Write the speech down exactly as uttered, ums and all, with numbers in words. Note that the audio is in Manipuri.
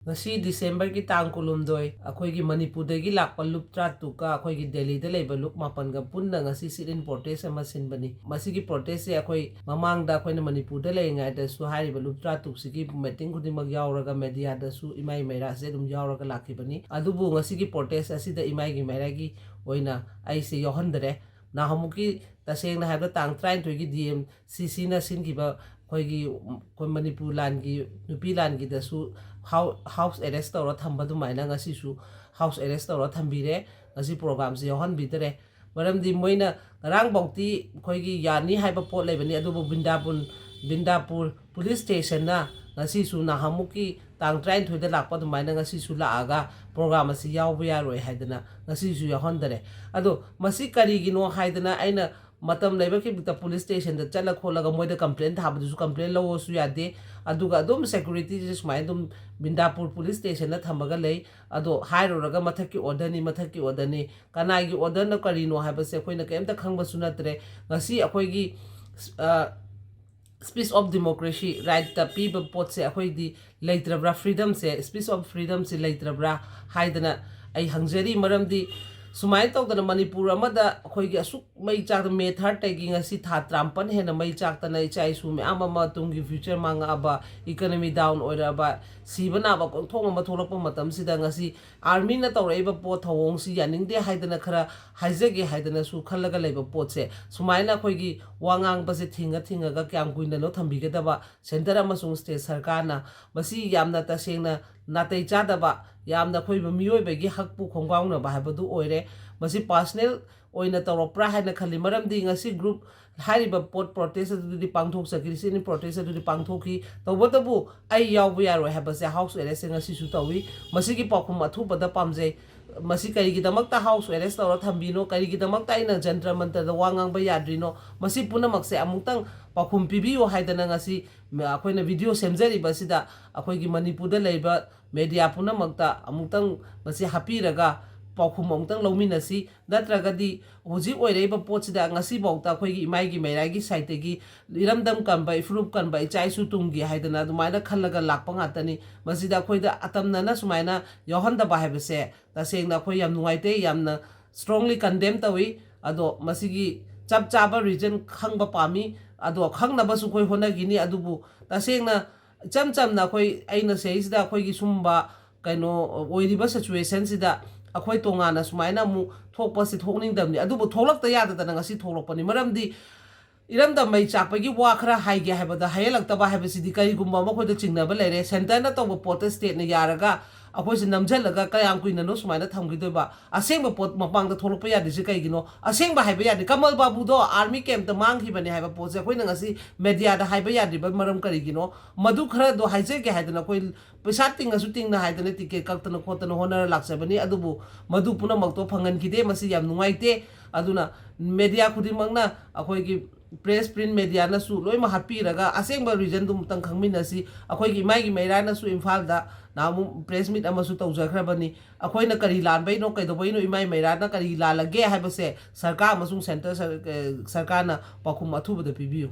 ꯉꯁꯤ ꯗꯤꯁꯦꯝꯕꯔꯒꯤ ꯇꯥꯡ ꯀꯨꯟꯍꯨꯝꯗꯣꯏ, ꯑꯩꯈꯣꯏꯒꯤ ꯃꯅꯤꯄꯨꯔꯗꯒꯤ ꯂꯥꯛꯄ ꯂꯨꯞ ꯇꯔꯥꯇꯔꯨꯛꯀ ꯑꯩꯈꯣꯏꯒꯤ ꯗꯦꯜꯂꯤꯗ ꯂꯩꯕ ꯂꯨꯞ ꯃꯥꯄꯟꯒ ꯄꯨꯟꯅ ꯉꯁꯤ sit-in protest ꯑꯃ ꯁꯤꯟꯕꯅꯤ꯫ ꯃꯁꯤꯒꯤ protestꯁꯦ ꯑꯩꯈꯣꯏ ꯃꯃꯥꯡꯗ ꯑꯩꯈꯣꯏꯅ ꯃꯅꯤꯄꯨꯔꯗ ꯂꯩꯔꯤꯉꯩꯗꯁꯨ ꯍꯥꯏꯔꯤꯕ ꯂꯨꯞ ꯇꯔꯥꯇꯔꯨꯛꯁꯤꯒꯤ meeting ꯈꯨꯗꯤꯡꯃꯛ ꯌꯥꯎꯔꯒ mediaꯗꯁꯨ ꯏꯃꯥꯏ ꯃꯩꯔꯥꯁꯦ ꯑꯗꯨꯝ ꯌꯥꯎꯔꯒ ꯂꯥꯛꯈꯤꯕꯅꯤ꯫ ꯑꯗꯨꯕꯨ ꯉꯁꯤꯒꯤ protest ꯑꯁꯤꯗ ꯏꯃꯥꯏꯒꯤ ꯃꯩꯔꯥꯒꯤ ꯑꯣꯏꯅ ꯑꯩꯁꯦ ꯌꯥꯎꯍꯟꯗꯔꯦ꯫ ꯅꯍꯥꯟꯃꯨꯛꯀꯤ, ꯇꯁꯦꯡꯅ ꯍꯥꯏꯕꯗ, ꯇꯥꯡ ꯇꯔꯥꯅꯤꯊꯣꯏꯒꯤ ꯗꯤ ꯑꯦꯝ ꯁꯤ ꯁꯤꯅ ꯁꯤꯟꯈꯤꯕ ꯑꯩꯈꯣꯏꯒꯤ, ꯑꯩꯈꯣꯏ ꯃꯅꯤꯄꯨꯔ ꯂꯥꯟꯒꯤ, ꯅꯨꯄꯤ ꯂꯥꯟꯒꯤꯗꯁꯨ ꯍꯥꯎ-, house arrest ꯇꯧꯔ ꯊꯝꯕ ꯑꯗꯨꯃꯥꯏꯅ ꯉꯁꯤꯁꯨ house arrest ꯇꯧꯔ ꯊꯝꯕꯤꯔꯦ꯫ ꯉꯁꯤ programꯁꯦ ꯌꯥꯎꯍꯟꯕꯤꯗꯔꯦ꯫ ꯃꯔꯝꯗꯤ ꯃꯣꯏꯅ ꯉꯔꯥꯡꯐꯧꯗꯤ ꯑꯩꯈꯣꯏꯒꯤ ꯌꯥꯅꯤ ꯍꯥꯏꯕ ꯄꯣꯠ ꯂꯩꯕꯅꯤ, ꯑꯗꯨꯕꯨ ꯕꯤꯟꯗꯥꯄꯨꯟ, ꯕꯤꯟꯗꯥꯄꯨꯔ police stationꯅ ꯉꯁꯤꯁꯨ ꯅꯍꯥꯟꯃꯨꯛꯀꯤ ꯇꯥꯡ ꯇꯔꯥꯅꯤꯊꯣꯏꯗ ꯂꯥꯛꯄ ꯑꯗꯨꯃꯥꯏꯅ ꯉꯁꯤꯁꯨ ꯂꯥꯛꯑꯒ program ꯑꯁꯤ ꯌꯥꯎꯕ ꯌꯥꯔꯣꯏ ꯍꯥꯏꯗꯅ ꯉꯁꯤꯁꯨ ꯌꯥꯎꯍꯟꯗꯔꯦ꯫ ꯑꯗꯣ ꯃꯁꯤ ꯀꯔꯤꯒꯤꯅꯣ ꯍꯥꯏꯗꯅ ꯑꯩꯅ ꯃꯇꯝ ꯂꯩꯕ ꯈꯤꯕꯤꯛꯇ police stationꯗ ꯆꯠꯂ ꯈꯣꯠꯂꯒ ꯃꯣꯏꯗ complain ꯊꯥꯕꯗꯨꯁꯨ complain ꯂꯧꯑꯣꯁꯨ ꯌꯥꯗꯦ꯫ ꯑꯗꯨꯒ ꯑꯗꯨꯝ securityꯁꯦ ꯁꯨꯃꯥꯏꯅ ꯑꯗꯨꯝ ꯕꯤꯟꯗꯥꯄꯨꯔ police stationꯗ ꯊꯝꯃꯒ ꯂꯩ꯫ ꯑꯗꯣ ꯍꯥꯏꯔꯨꯔꯒ ꯃꯊꯛꯀꯤ orderꯅꯤ, ꯃꯊꯛꯀꯤ orderꯅꯤ, ꯀꯅꯥꯒꯤ orderꯅ ꯀꯔꯤꯅꯣ ꯍꯥꯏꯕꯁꯦ ꯑꯩꯈꯣꯏꯅ ꯀꯔꯤꯝꯇ ꯈꯪꯕꯁꯨ ꯅꯠꯇ꯭ꯔꯦ꯫ ꯉꯁꯤ ꯑꯩꯈꯣꯏꯒꯤ, ꯑ, speech of democracy rightꯇ ꯄꯤꯕ ꯄꯣꯠꯁꯦ ꯑꯩꯈꯣꯏꯗꯤ ꯂꯩꯇ꯭ꯔꯕ꯭ꯔꯥ? Freedomꯁꯦ, speech of freedomꯁꯦ ꯂꯩꯇ꯭ꯔꯕ꯭ꯔꯥ ꯍꯥꯏꯗꯅ ꯑꯩ ꯍꯪꯖꯔꯤ꯫ ꯃꯔꯝꯗꯤ ꯁꯨꯃꯥꯏꯅ ꯇꯧꯗꯅ ꯃꯅꯤꯄꯨꯔ ꯑꯃꯗ ꯑꯩꯈꯣꯏꯒꯤ ꯑꯁꯨꯛ ꯃꯩ ꯆꯥꯛꯇ, May thirdꯇꯒꯤ ꯉꯁꯤ ꯊꯥ ꯇꯔꯥꯃꯥꯄꯟ ꯍꯦꯟꯅ ꯃꯩ ꯆꯥꯛꯇꯅ ꯏꯆꯥ ꯏꯁꯨ ꯃꯌꯥꯝ ꯑꯃ ꯇꯨꯡꯒꯤ future ꯃꯥꯡꯉꯛꯑꯕ, economy down ꯑꯣꯏꯔꯛꯑꯕ, ꯁꯤꯕ ꯅꯥꯕ ꯀꯣꯟꯊꯣꯡ ꯑꯃ ꯊꯣꯛꯂꯛꯄ ꯃꯇꯝꯁꯤꯗ ꯉꯁꯤ armyꯅ ꯇꯧꯔꯛꯏꯕ ꯄꯣꯠ ꯊꯧꯑꯣꯡꯁꯤ ꯌꯥꯅꯤꯡꯗꯦ ꯍꯥꯏꯗꯅ ꯈꯔ ꯍꯥꯏꯖꯒꯦ ꯍꯥꯏꯗꯅꯁꯨ ꯈꯜꯂꯒ ꯂꯩꯕ ꯄꯣꯠꯁꯦ, ꯁꯨꯃꯥꯏꯅ ꯑꯩꯈꯣꯏꯒꯤ ꯋꯥ ꯉꯥꯡꯕꯁꯦ ꯊꯤꯡꯉ ꯊꯤꯡꯉꯒ ꯀꯌꯥꯝ ꯀꯨꯏꯅꯅꯣ ꯊꯝꯕꯤꯒꯗꯕ? Centre ꯑꯃꯁꯨꯡ state ꯁꯔꯀꯥꯔꯅ ꯃꯁꯤ ꯌꯥꯝꯅ ꯇꯁꯦꯡꯅ ꯅꯥꯇꯩ ꯆꯥꯗꯕ, ꯌꯥꯝꯅ ꯑꯩꯈꯣꯏꯕꯨ ꯃꯤꯑꯣꯏꯕꯒꯤ ꯍꯛꯄꯨ ꯈꯣꯡꯒꯥꯎꯅꯕ ꯍꯥꯏꯕꯗꯨ ꯑꯣꯏꯔꯦ꯫ ꯃꯁꯤ personal ꯑꯣꯏꯅ ꯇꯧꯔꯛꯄ꯭ꯔꯥ ꯍꯥꯏꯅ ꯈꯜꯂꯤ꯫ ꯃꯔꯝꯗꯤ ꯉꯁꯤ group ꯍꯥꯏꯔꯤꯕ ꯄꯣꯠ protest ꯑꯗꯨꯗꯤ ꯄꯥꯡꯊꯣꯛꯆꯈꯤ, sit-in protest ꯑꯗꯨꯗꯤ ꯄꯥꯡꯊꯣꯛꯈꯤ꯫ ꯇꯧꯕꯇꯕꯨ ꯑꯩ ꯌꯥꯎꯕ ꯌꯥꯔꯣꯏ ꯍꯥꯏꯕꯁꯦ house arrestꯁꯦ ꯉꯁꯤꯁꯨ ꯇꯧꯏ꯫ ꯃꯁꯤꯒꯤ ꯄꯥꯎꯈꯨꯝ ꯑꯊꯨꯕꯗ ꯄꯥꯝꯖꯩ꯫ ꯃꯁꯤ ꯀꯔꯤꯒꯤꯗꯃꯛꯇ house arrest ꯇꯧꯔ ꯊꯝꯕꯤꯅꯣ? ꯀꯔꯤꯒꯤꯗꯃꯛꯇ ꯑꯩꯅ ꯖꯟꯇ꯭ꯔ ꯃꯟꯇ꯭ꯔꯗ ꯋꯥ ꯉꯥꯡꯕ ꯌꯥꯗ꯭ꯔꯤꯅꯣ? ꯃꯁꯤ ꯄꯨꯝꯅꯃꯛꯁꯦ ꯑꯃꯨꯛꯇꯪ ꯄꯥꯎꯈꯨꯝ ꯄꯤꯕꯤꯌꯨ ꯍꯥꯏꯗꯅ ꯉꯁꯤ ꯑꯩꯈꯣꯏꯅ video ꯁꯦꯝꯖꯔꯤꯕꯁꯤꯗ ꯑꯩꯈꯣꯏꯒꯤ ꯃꯅꯤꯄꯨꯔꯗ ꯂꯩꯔꯤꯕ media ꯄꯨꯝꯅꯃꯛꯇ ꯑꯃꯨꯛꯇꯪ ꯃꯁꯤ ꯍꯥꯞꯄꯤꯔꯒ ꯄꯥꯎꯈꯨꯝ ꯑꯃꯨꯛꯇꯪ ꯂꯧꯃꯤꯟꯅꯁꯤ꯫ ꯅꯠꯇ꯭ꯔꯒꯗꯤ ꯍꯧꯖꯤꯛ ꯑꯣꯏꯔꯛꯏꯕ ꯄꯣꯠꯁꯤꯗ ꯉꯁꯤꯐꯥꯎꯗ ꯑꯩꯈꯣꯏꯒꯤ ꯏꯃꯥꯏꯒꯤ ꯃꯩꯔꯥꯒꯤ ꯁꯥꯏꯠꯇꯒꯤ ꯏꯔꯝꯗꯝ ꯀꯟꯕ, ꯏꯐꯨꯔꯨꯞ ꯀꯟꯕ, ꯏꯆꯥ ꯏꯁꯨ ꯇꯨꯡꯒꯤ ꯍꯥꯏꯗꯅ ꯑꯗꯨꯃꯥꯏꯅ ꯈꯜꯂꯒ ꯂꯥꯛꯄ ꯉꯥꯛꯇꯅꯤ꯫ ꯃꯁꯤꯗ ꯑꯩꯈꯣꯏꯗ ꯑꯇꯝꯅꯅ ꯁꯨꯃꯥꯏꯅ ꯌꯥꯎꯍꯟꯗꯕ ꯍꯥꯏꯕꯁꯦ ꯇꯁꯦꯡꯅ ꯑꯩꯈꯣꯏ ꯌꯥꯝ ꯅꯨꯡꯉꯥꯏꯇꯦ, ꯌꯥꯝꯅ strongly condemn ꯇꯧꯏ꯫ ꯑꯗꯣ ꯃꯁꯤꯒꯤ ꯆꯞ ꯆꯥꯕ reason ꯈꯪꯕ ꯄꯥꯝꯃꯤ꯫ ꯑꯗꯣ ꯈꯪꯅꯕꯁꯨ ꯑꯩꯈꯣꯏ ꯍꯣꯠꯅꯈꯤꯅꯤ꯫ ꯑꯗꯨꯕꯨ ꯇꯁꯦꯡꯅ ꯏꯆꯝ ꯆꯝꯅ ꯑꯩꯈꯣꯏ, ꯑꯩꯅ ꯁꯤꯗꯩꯁꯤꯗ ꯑꯩꯈꯣꯏꯒꯤ ꯁꯨꯝꯕ ꯀꯩꯅꯣ ꯑꯣꯏꯔꯤꯕ situationꯁꯤꯗ ꯑꯩꯈꯣꯏ ꯇꯣꯉꯥꯟꯅ ꯁꯨꯃꯥꯏꯅ ꯑꯃꯨꯛ ꯊꯣꯛꯄꯁꯤ ꯊꯣꯛꯅꯤꯡꯗꯕꯅꯤ꯫ ꯑꯗꯨꯕꯨ ꯊꯣꯛꯂꯛꯇ ꯌꯥꯗꯗꯅ ꯉꯁꯤ ꯊꯣꯛꯂꯛꯄꯅꯤ꯫ ꯃꯔꯝꯗꯤ ꯏꯔꯝꯗꯝ ꯃꯩ ꯆꯥꯛꯄꯒꯤ ꯋꯥ ꯈꯔ ꯍꯥꯏꯒꯦ ꯍꯥꯏꯕꯗ ꯍꯥꯏꯍꯜꯂꯛꯇꯕ ꯍꯥꯏꯕꯁꯤꯗꯤ, ꯀꯔꯤꯒꯨꯝꯕ ꯑꯃ ꯑꯩꯈꯣꯏꯗ ꯆꯤꯡꯅꯕ ꯂꯩꯔꯦ, centreꯅ ꯇꯧꯕ ꯄꯣꯠꯇ stateꯅ ꯌꯥꯔꯒ ꯑꯩꯈꯣꯏꯁꯦ ꯅꯝꯁꯤꯜꯂꯒ ꯀꯌꯥꯝ ꯀꯨꯏꯅꯅꯣ ꯁꯨꯃꯥꯏꯅ ꯊꯝꯈꯤꯗꯣꯏꯕ? ꯑꯁꯦꯡꯕ ꯄꯣꯠ ꯃꯄꯥꯡꯗ ꯊꯣꯛꯂꯛꯄ ꯌꯥꯗ꯭ꯔꯤꯁꯦ ꯀꯩꯒꯤꯅꯣ? ꯑꯁꯦꯡꯕ ꯍꯥꯏꯕ ꯌꯥꯗꯦ꯫ ꯀꯃꯜ ꯕꯥꯕꯨꯗꯣ army campꯇ ꯃꯥꯡꯈꯤꯕꯅꯦ ꯍꯥꯏꯕ ꯄꯣꯠꯁꯦ ꯑꯩꯈꯣꯏꯅ ꯉꯁꯤ mediaꯗ ꯍꯥꯏꯕ ꯌꯥꯗ꯭ꯔꯤꯕ ꯃꯔꯝ ꯀꯔꯤꯒꯤꯅꯣ? ꯃꯗꯨ ꯈꯔꯗꯣ ꯍꯥꯏꯖꯒꯦ ꯍꯥꯏꯗꯅ ꯑꯩꯈꯣꯏ ꯄꯩꯁꯥ ꯇꯤꯡꯉꯁꯨ ꯇꯤꯡꯅ ꯍꯥꯏꯗꯅ ticket ꯀꯛꯇꯅ ꯈꯣꯠꯇꯅ ꯍꯣꯠꯅꯔ ꯂꯥꯛꯆꯕꯅꯤ꯫ ꯑꯗꯨꯕꯨ ꯃꯗꯨ ꯄꯨꯝꯅꯃꯛꯇꯣ ꯐꯪꯍꯟꯈꯤꯗꯦ꯫ ꯃꯁꯤ ꯌꯥꯝ ꯅꯨꯡꯉꯥꯏꯇꯦ꯫ ꯑꯗꯨꯅ media ꯈꯨꯗꯤꯡꯃꯛꯅ, ꯑꯩꯈꯣꯏꯒꯤ press, print mediaꯅꯁꯨ ꯂꯣꯏꯅꯃꯛ ꯍꯥꯠꯄꯤꯔꯒ ꯑꯁꯦꯡꯕ reasonꯗꯨ ꯑꯃꯨꯛꯇꯪ ꯈꯪꯃꯤꯟꯅꯁꯤ꯫ ꯑꯩꯈꯣꯏꯒꯤ ꯏꯃꯥꯏꯒꯤ ꯃꯩꯔꯥꯅꯁꯨ ꯏꯝꯐꯥꯜꯗ ꯅꯍꯥꯟꯃꯨꯛ press meet ꯑꯃꯁꯨ ꯇꯧꯖꯈ꯭ꯔꯕꯅꯤ꯫ ꯑꯩꯈꯣꯏꯅ ꯀꯔꯤ ꯂꯥꯟꯕꯩꯅꯣ, ꯀꯩꯗꯧꯕꯩꯅꯣ, ꯏꯃꯥꯏ ꯃꯩꯔꯥꯅ ꯀꯔꯤ ꯂꯥꯜꯂꯒꯦ ꯍꯥꯏꯕꯁꯦ ꯁꯔꯀꯥꯔ ꯑꯃꯁꯨꯡ centre ꯁꯔ-, ꯑꯦ, ꯁꯔꯀꯥꯔꯅ ꯄꯥꯎꯈꯨꯝ ꯑꯊꯨꯕꯗ ꯄꯤꯕꯤꯌꯨ꯫